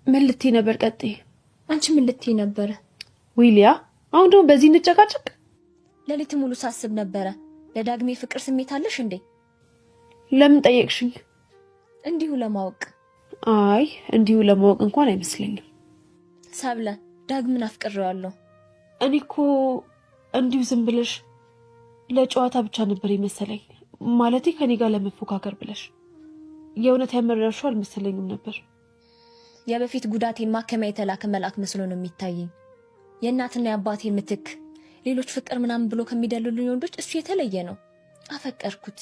ምን ልትይ ነበር? ቀጥይ። አንቺ ምን ልትይ ነበረ? ዊሊያ፣ አሁን ደግሞ በዚህ እንጨቃጨቅ? ሌሊት ሙሉ ሳስብ ነበረ። ለዳግሜ ፍቅር ስሜት አለሽ እንዴ? ለምን ጠየቅሽኝ? እንዲሁ ለማወቅ። አይ፣ እንዲሁ ለማወቅ እንኳን አይመስለኝም። ሰብለ፣ ዳግምን አፍቅሬዋለሁ። እኔ እኮ እንዲሁ ዝም ብለሽ ለጨዋታ ብቻ ነበር የመሰለኝ። ማለቴ ከኔ ጋር ለመፎካከር ብለሽ የእውነት ያመረርሽው አልመሰለኝም ነበር። የበፊት ጉዳቴን ማከሚያ የተላከ መልአክ መስሎ ነው የሚታየኝ። የእናትና የአባቴ ምትክ፣ ሌሎች ፍቅር ምናምን ብሎ ከሚደልሉኝ ወንዶች እሱ የተለየ ነው። አፈቀርኩት።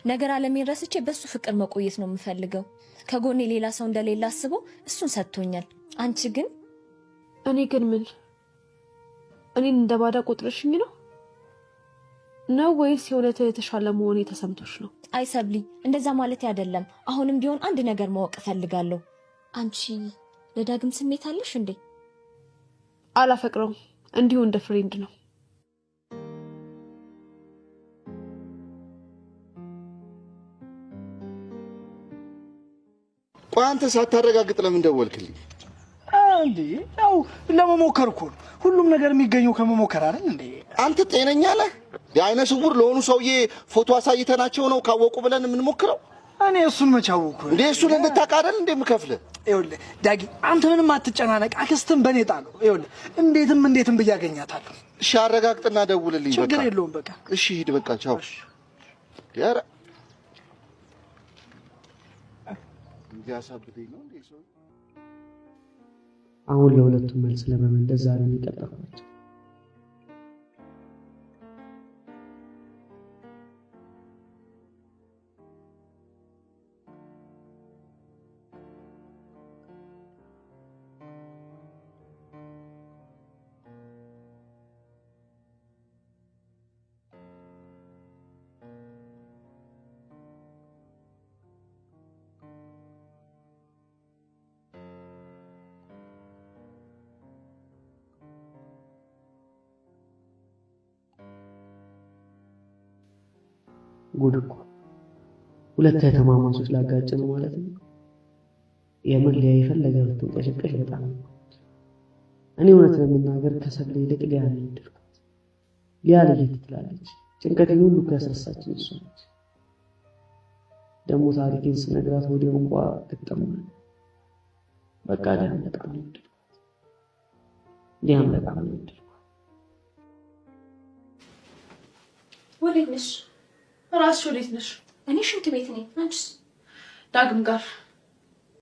ነገር ዓለሜን ረስቼ በእሱ ፍቅር መቆየት ነው የምፈልገው። ከጎኔ ሌላ ሰው እንደሌለ አስቦ እሱን ሰጥቶኛል። አንቺ ግን እኔ ግን ምን? እኔን እንደ ባዳ ቆጥረሽኝ ነው ነው ወይስ የእውነት የተሻለ መሆኔ ተሰምቶሽ ነው? አይ ሰብሊ፣ እንደዛ ማለት አይደለም። አሁንም ቢሆን አንድ ነገር ማወቅ እፈልጋለሁ። አንቺ ለዳግም ስሜት አለሽ እንዴ? አላፈቅረውም። እንዲሁ እንደ friend ነው። ቆይ አንተ ሳታረጋግጥ ለምን ደወልክልኝ? እንዴ፣ ያው ለመሞከር እኮ ነው። ሁሉም ነገር የሚገኘው ከመሞከር አይደል እንዴ? አንተ ጤነኛ ነህ? የአይነ ስውር ለሆኑ ሰውዬ ፎቶ አሳይተናቸው ነው ካወቁ ብለን የምንሞክረው? እኔ እሱን መች አወኩ እንዴ? እሱን እንድታውቅ አይደል እንዴ የምከፍልህ? ይኸውልህ ዳጊ፣ አንተ ምንም አትጨናነቅ። አክስትም በእኔ ጣለው። ይኸውልህ እንዴትም እንዴትም ብዬ አገኛታለሁ። እሺ አረጋግጥና ደውልልኝ። ችግር የለውም በቃ። እሺ ሂድ በቃ ቻው። ኧረ እንዲያሳብደኝ ነው እንዴ ሰው? አሁን ለሁለቱም መልስ ለመመለስ ዛሬ የቀጠርኳቸው። ጉድ እኮ፣ ሁለት እህትማማቾች ላጋጭ ነው ማለት ነው። የምር ሊያ የፈለገ ብትንቀሸቀሽ በጣም ነው። እኔ እውነት ለመናገር ከሰብለ ይልቅ ሊያ ነው የወደድኳት። ሊያ ለየት ትላለች። ጭንቀቴን ሁሉ እኮ ያስረሳችኝ እሷ ነች። ደግሞ ታሪኬን ስነግራት ወዲያው እንኳ ግጥም አለ። በቃ ሊያን በጣም ነው የወደድኳት። ሊያን በጣም ነው የወደድኳት። ወዴት ነሽ? ራስሽ ወዴት ነሽ? እኔ ሽንት ቤት ነኝ። አንቺስ? ዳግም ጋር።